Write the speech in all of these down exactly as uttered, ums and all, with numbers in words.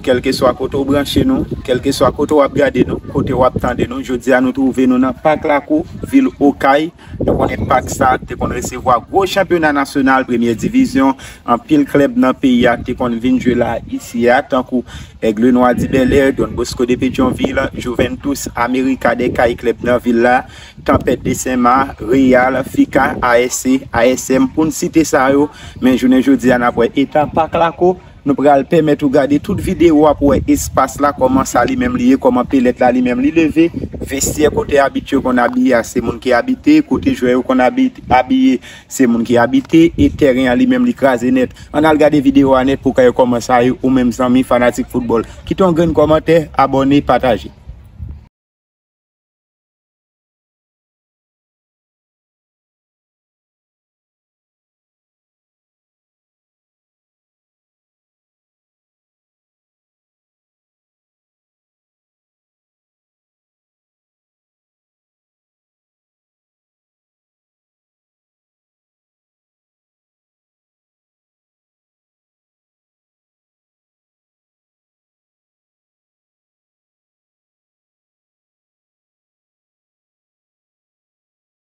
Kèlkeswa kote w branche nou, kèlkeswa kote w ap gade nou, kote w ap tande nou, jodi a nou twouve nou nan Pak Lakou, vil Okay. Nou konnen pak sa te konn resevwa gwo chanpyona nasyonal, premyè divizyon. Anpil klèb nan peyi a te konn vin jwe la isi a, tankou Aigle Noir du Bel Air, Don Bosco de Petyonvil, Juventus América de Cali, klèb nan vil la, Tempête de Saint-Marc, Real, Fica, A S C, A S M, pou n site sa yo. Men jounen jodi a, n ap wè eta Pak Lakou. Nou pral pèmèt ou gade tout videyo a pou wè espas la, kòman sa li menm li ye, kòman pelèt la li menm li leve. Vestyè kote abit yo konn abiye a, se moun ki abite. Kote jwè yo konn abi-, abiye, se moun ki abite. E tèren an li menm li kraze nèt. Ann al gade videyo a nèt pou w ka wè kòman sa ye, ou menm zanmi fanatik foutbòl. Kite yon grenn kòmantè, abòne, pataje.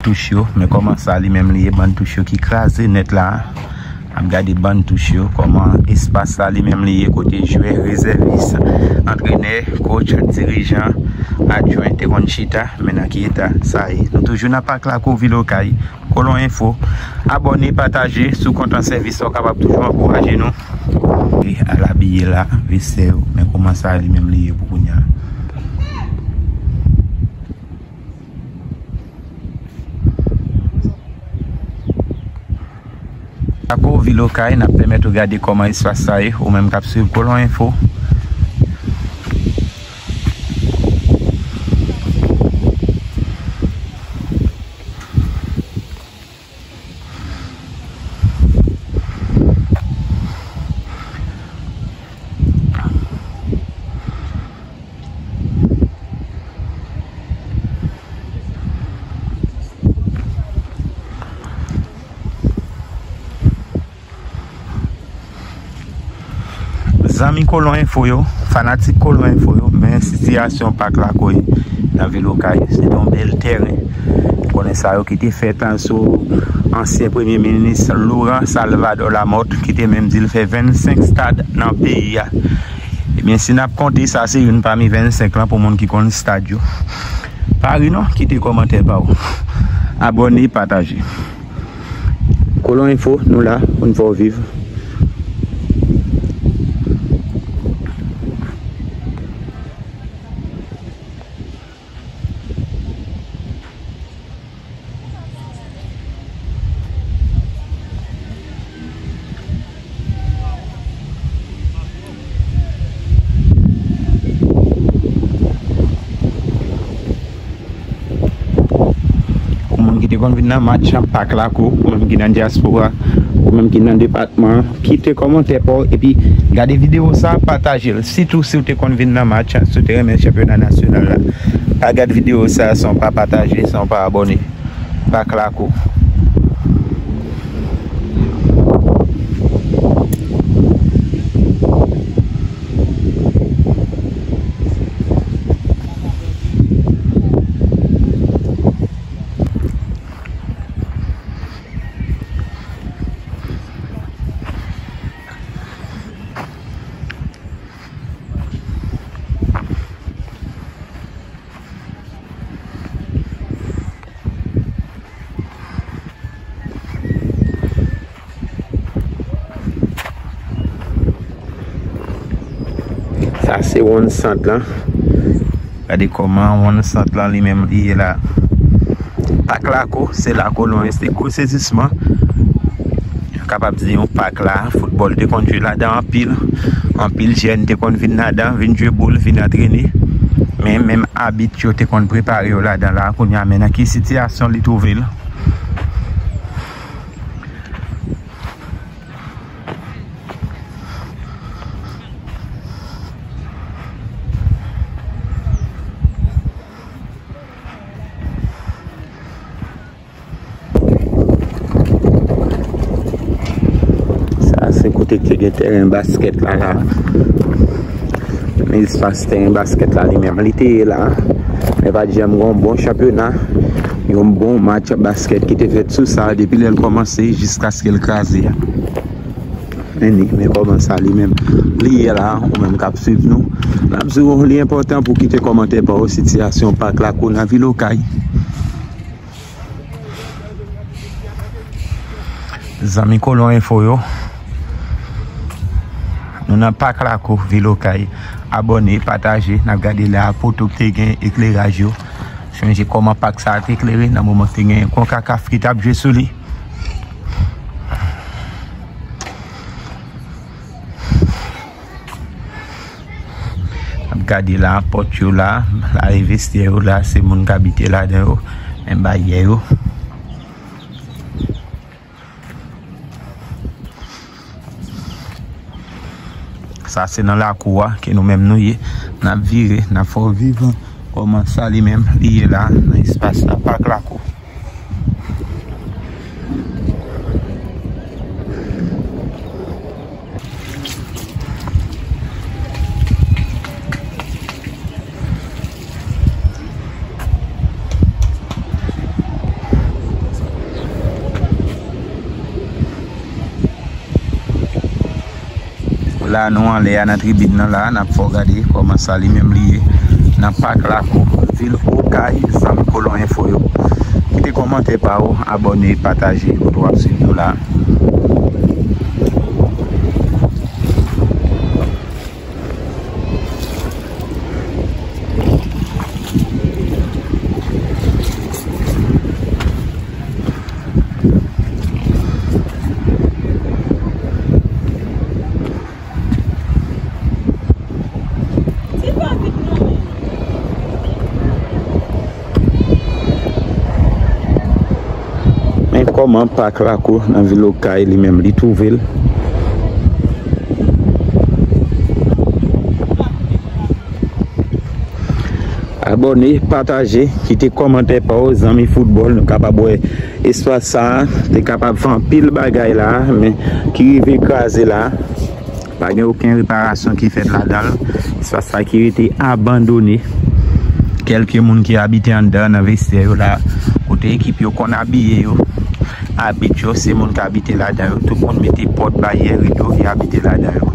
Touch yo, men kòman sa li menm li ye, bann touch yo ki kraze nèt la. N ap gade bann touch yo, kòman espas la li menm li ye, kote jwè, rezèvis, antrenè, coach, dirijan, adjwen te konn chita, men nan ki eta sa ye. Nou toujou nan Pak Lakou, vil Okay. Kolon Enfo. Abòne, pataje, si w kontan sèvis sa, w kapab toujou ankouraje nou. E al abiye la, vestyè yo, men kòman sa li menm li ye pou kounye a. Lakou, vil Okay, n ap pèmèt ou gade kòman espas sa ye, ou menm k ap swiv Kolon Enfo. Zanmi Kolon Enfo yo, fanatik Kolon Enfo yo, men sitiyasyon Pak Lakou nan vil Okay, se yon bèl tèren. Konnen sa yo ki te fèt ansou ansyen premye minis Laurent Salvador Lamothe, ki te menm di l fè vennsenk stad nan peyi a. Ebyen, si n ap konte, sa se youn pami vennsenk lan pou moun ki konn stad yo. Pa ri non, kite kòmantè pa w. Abòne, pataje. Kolon Enfo, nou la pou n fè w viv. Ou moun ki te konn vin nan match Pak Lakou, ou menm ki nan dyaspora, ou menm ki nan depatman, kite kòmantè pa w, epi gade videyo sa, pataje l. Sitou si w te konn vin nan match, si w te renmen chanpyona nasyonal la. Pa gad videyo sa san w pa pataje, san w pa abòne. Pak Lakou. Sa se wonn sant lan. Gade kòman wonn sant lan li menm li ye la. Pak Lakou, se la kolon, se gwo sezisman. Kapab di yon pak la, foutbòl te konn jwe ladan anpil. Anpil jèn te konn vin ladan, vin jwe boul, vin antrene. Men menm abit yo te konn prepare yo ladan la, kounye a men nan ki sitiyasyon li twouve l. Sa se kote ki te gen tèren baskèt la, la. Nan espas tèren baskèt la li menm, li te ye la. Men pa t janm gen yon bon chanpyona, yon bon match baskèt ki te fèt sou sa depi lè l kòmanse jiskaske l kraze a. Men ni, men kòman sa li menm li ye la, ou menm k ap swiv nou. N ap di w li enpòtan pou kite kòmantè pa w, sitiyasyon pak Lakou nan vil Okay. Zanmi Kolon Enfo yo, nou nan pak Lakou, vil Okay. Abòne, pataje, n ap gade la poto k te gen ekleraj yo. Sonje kòman pak sa a te klere nan moman k te gen Konkakaf ki t ap jwe sou li. N ap gade la, pòt yo la, la e vestyè yo la, se moun k abite ladan yo, men baryè yo. Sa se nan lakou a ke nou menm nou ye. N ap vire, n ap fè w viv kòman sa li menm li ye la nan espas la, pak Lakou. La nou anlè a nan tribin nan la, n ap fè w gade kòman sa li menm li ye nan pak Lakou, vil Okay, zanmi Kolon Enfo yo. Kite kòmantè pa w, abòne, pataje, kote w ap swiv nou la. Men kòman pak Lakou nan vil Okay li menm li twouve l. Abòne, pataje, kite kòmantè pa w, zanmi foutbòl, nou kapab wè espas sa a te kapab fè anpil bagay la, men ki rive kraze la. Pa gen okenn reparasyon ki fèt ladan l. Espas sa ki rete abandone. Kèlke moun ki abite anndan nan vestyè yo la, kote ekip yo konn abiye yo. Abit yo, se moun k abite ladan yo. Tout moun mete pòt, baryè, rido, y abite ladan yo.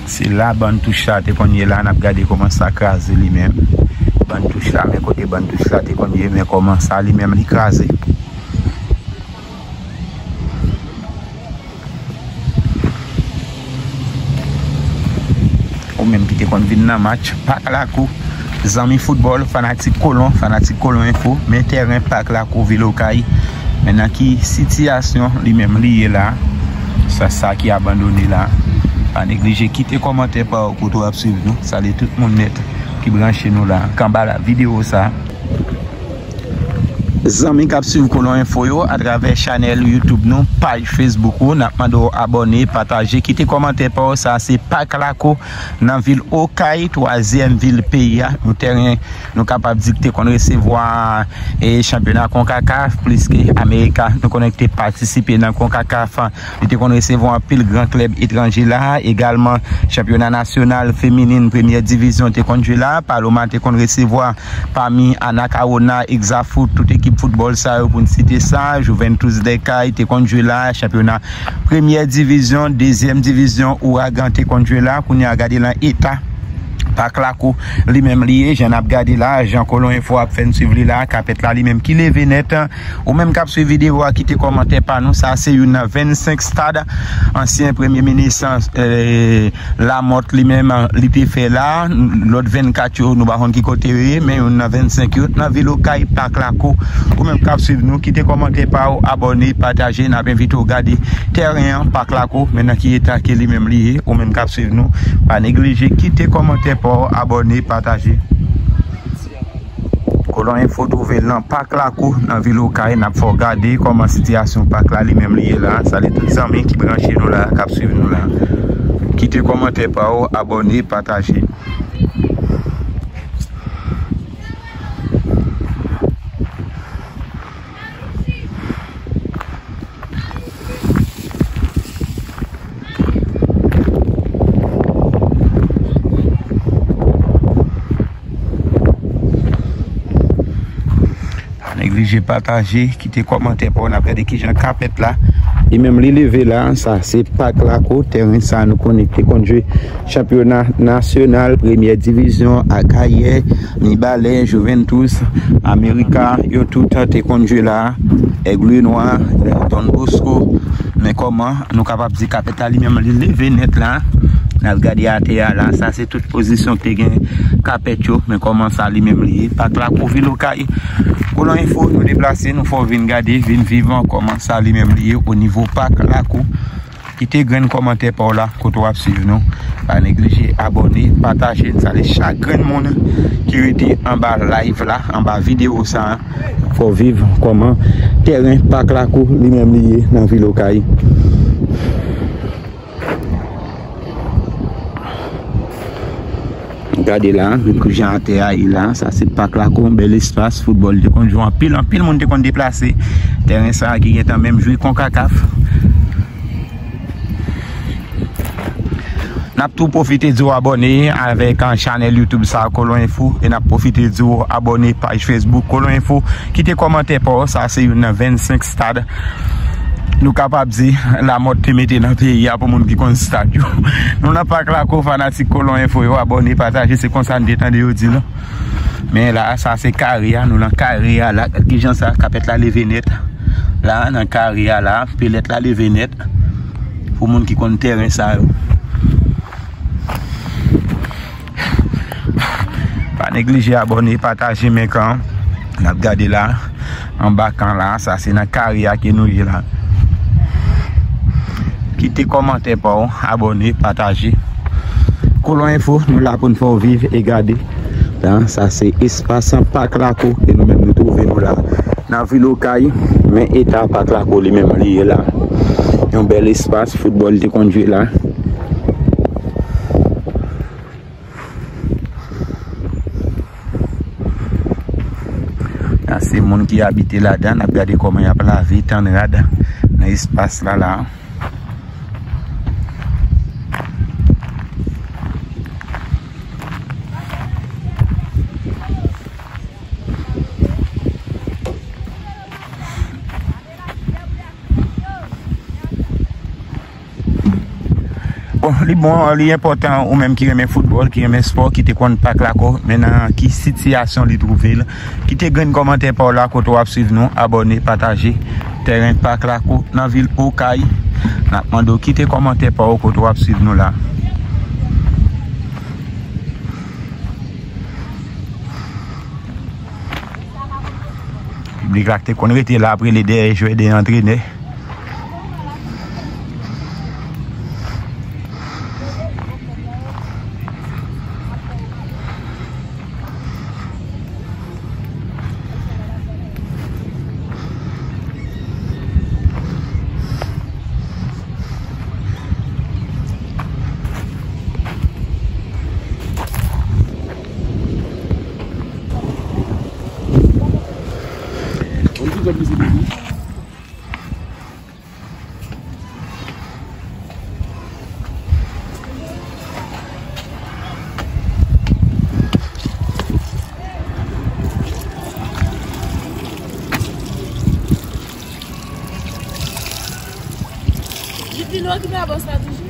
Se la bann touch la te konn ye la, n ap gade kòman sa kraze li menm. Bann touch la, men kote bann touch la te konn ye, men kòman sa li menm li kraze. Ou menm ki te konn vin nan match, pak Lakou, zanmi foutbòl, fanatik Kolon, fanatik Kolon Enfo, men tèren pak Lakou, vil Okay. Men nan ki sitiyasyon li menm li ye la, sa, sa ki abandone la. Pa neglije kite kòmantè pa w kote w ap swiv nou. Salye tout moun nèt ki branche nou la. K anba la videyo sa. Zanmi k ap swiv Kolon Enfo yo atravè chanèl YouTube nou, paj Facebook ou, n ap mande w abòne, pataje, kite kòmantè pa w. Sa se pak Lakou nan vil Okay, twazyèm vil peyi a. Yon tèren nou kapab di k te konn resevwa e chanpyona Konkakaf, pliske Amerika, nou konnen k te patisipe nan Konkakaf. Li te konn resevwa anpil gran klèb etranje la, egalman chanpyona nasyonal feminin premyè divizyon te konn jwe la. Paloma te konn resevwa pami Anacaona, Exacfoot, tout ekip foutbòl sa yo pou n site sa. Juventus de Cali te konn jwe la, chanpyona premyè divizyon, dezyèm divizyon, Ouragan te konn jwe la. Kounye a gade lan eta Pak Lakou, li menm li ye, jan n ap gade la, jan Kolon Enfo ap fè n swiv li la, kapèt la li menm ki leve nèt. Ou menm k ap swiv videyo a, kite kòmantè pa nou. Sa se youn nan vennsenk stad ansyen premye minis, eh, Lamòt li menm li te fè la. Lòt vennkat yo, nou pa konn ki kote yo ye, men youn nan vennsenk yo nan vil Okay, Pak Lakou. Ou menm k ap swiv nou, kite kòmantè pa w, abòne, pataje, n ap envite w gade tèren an, Pak Lakou, men nan ki eta ke li menm li ye. Ou menm k ap swiv nou, pa neglije kite kòmantè pa w, abòne, pataje. Kolon Enfo twouve l nan Pak Lakou, nan vil Okay. N ap fè w gade kòman sitiyasyon pak la li menm li ye la. Salye tout zanmi ki branche nou la, k ap swiv nou la. Kite kòmantè pa w, abòne, pataje. Pa neglije pataje, kite kòmantè pa w, n ap gade kijan kapèt la. Li menm li leve la, sa se Pak Lakou, tèren sa nou konnen ki te konn jwe chanpyona nasyonal, premyè divizyon, Akayè, Mibalè, Juventus, Amerika, yo tout te konn jwe la. Aigle Noir, Don Bosco. Men kòman nou kapab di kapèt la li menm li leve nèt la. N al gade atè a la, sa se tout pozisyon ki te gen kapèt yo. Men kòman sa li menm li ye. Pak Lakou, vil Okay. Kolon Enfo, nou deplase, nou fè w vin gade, vin viv kòman sa li menm li ye o nivo Pak Lakou. Kite grenn kòmantè pa w la, kote w ap swiv nou. Pa neglije abòne, pataje, n salye chak grenn moun ki rete anba live la, anba videyo sa a. Fè w viv kòman tèren Pak Lakou li menm li ye nan vil Okay. Gade la, jan atè a ye la, sa se Pak Lakou, yon bèl espas, foutbòl te konn jwe anpil, anpil moun te konn deplase. Tèren sa a ki gentan menm jwe Konkakaf. N ap tou pwofite di w abòne avèk, ah, chanèl YouTube sa, Kolon Enfo, e n ap pwofite di w abòne paj Facebook Kolon Enfo, kite kòmantè pa w, sa se youn nan vennsenk stad nou kapab di Lamòt te mete nan peyi a pou moun ki konn stad yo. Nou nan Pak Lakou, fanatik Kolon Enfo yo, abòne, pataje, se konsa n te tande yo di l. Men la, sa se kare a, nou nan kare a la, gad kijan sa, kapèt la leve nèt. La, nan kare a la, pelèt la leve nèt. Pou moun ki konn tèren sa yo. Pa neglije abòne, pataje, men kan n ap gade la, anba kan la, sa se nan kare a ke nou ye la. Kite kòmantè pa w, abòne, pataje. Kolon Enfo, nou la pou n fè w viv e gade. La, sa se espas Pak Lakou, e nou menm nou twouve nou la. Nan vil Okay, men eta Pak Lakou li menm li ye la. Yon bèl espas, foutbòl te konn jwe la. Sa se moun ki abite ladan, n ap gade kòman y ap lave, tann rad nan espas la la. Bon, li bon, li enpòtan ou menm ki renmen foutbòl, ki renmen spò, ki te konn Pak Lakou, men nan ki sitiyasyon li twouve l. Kite grenn kòmantè pa w la kote w ap swiv nou, abòne, pataje. Tèren Pak Lakou nan vil Okay. N ap mande w kite kòmantè pa w kote w ap swiv nou la. Piblik la ki te konn rete la ap rele dèyè jwè, dèyè antrenè. Jidlin okipe a bòs la toujou.